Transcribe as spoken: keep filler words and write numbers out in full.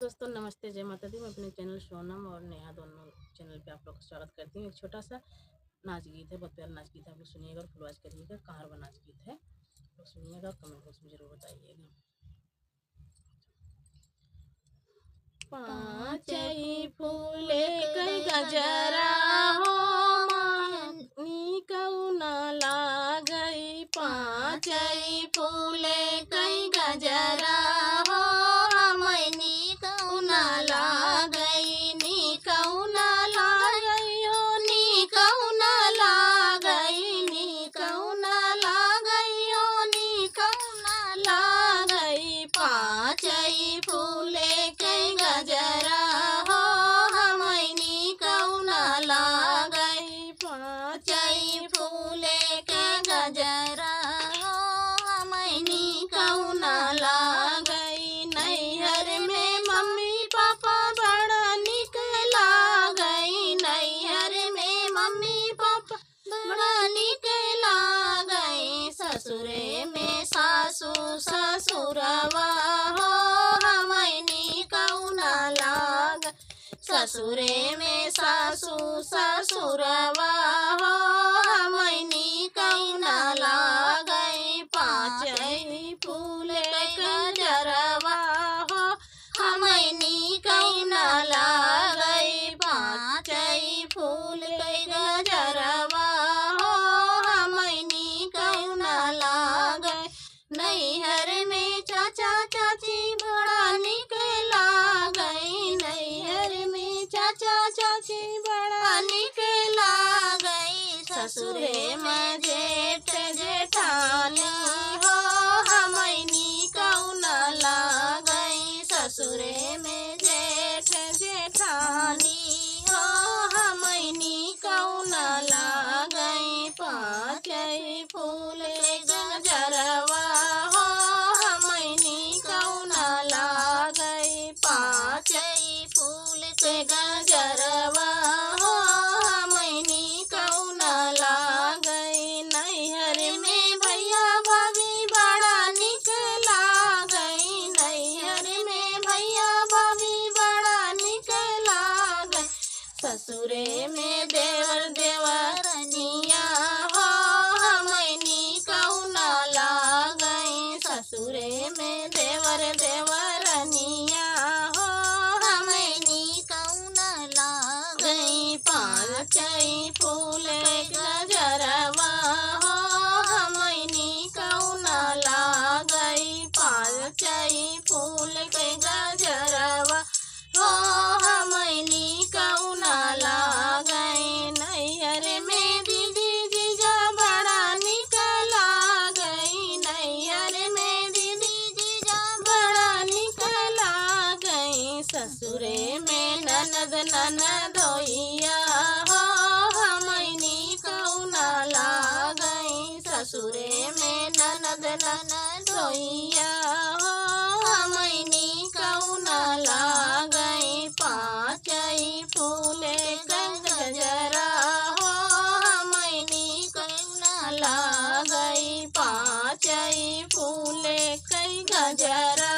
दोस्तों नमस्ते, जय माता दी। मैं अपने चैनल सोनम और नेहा दोनों चैनल पे आप लोग का स्वागत करती हूँ। एक छोटा सा नाच गीत है, बहुत प्यारा नाच गीत है, आप लोग सुनिएगा और फुलवाज करिएगा। कहाँ रवा नाच गीत है, आप लोग सुनिएगा और कमेंट बॉक्स में जरूर बताइएगा। पाँचई फूल के गजरा हो, हमैं नीकौ न लागै। पाँचई फूल के गजरा हो, हमैं नीकौ न लागै। नीकौ न लागै हो, नीकौ न लागै, नीकौ न लागै हो, नीकौ न लागै। पाँचई फूल के गजरा हो, हमैं नीकौ न लागै। पाँचई फूल के गजरा हो, हमैं नीकौ न लागै। नैहर में मम्मी पापा बड़ा नीक लागै, नैहर में मम्मी पापा बड़ा नीक लागै। ससुरे में सासू ससुरवा हो, हमैं नीकौ न लागै। ससुरे में सासू ससुरवा हो, हमैं नीकौ न लागै। पाँचई फूल के गजरवा हो, हमैं नीकौ न लागै। पाँचई फूल के गजरवा हो, हमैं नीकौ न लागै। नैहर में चाचा चाची बड़ा नीक लागै, नैहर में चाचा चाची बड़ा नीक लागै। ससुरे में जेठ जेठानी हो, हमैं नीकौ न लागै। ससुरे में जेठ जेठानी हो, हमैं नीकौ न लागै। पाँचै फूल के गजरवा हो, हमैं नीकौ न लागै। पाँचै फूल के गजरवा हो, हमैं नीकौ न लागै। नैहर में भैया भाभी बड़ा नीक लागै, नैहर में भैया भाभी बड़ा नीक लागै। ससुरे में देवर देवरनिया हो, हमैं नीकौ न लागै। ससुरे में देवर देवरनिया हो, हमैं नीकौ न लागै। पाँचै फूल के गजरवा हो, हमैं नीकौ न लागै। पाँचै फूल के गजरवा हो, हमैं नीकौ न लागै। नैहर में दीदी जीजा बड़ा नीक लागै, नैहर में दीदी जीजा बड़ा नीक लागै। ससुरे में ननद ननदोइया हो, हमैं नीकौ न लागै। ससुरे में ननद ननदोइया हो, हमैं नीकौ न लागै। पाँचै फूल के गजरा हो, हमैं नीकौ न लागै। पाँचै फूल के गजरा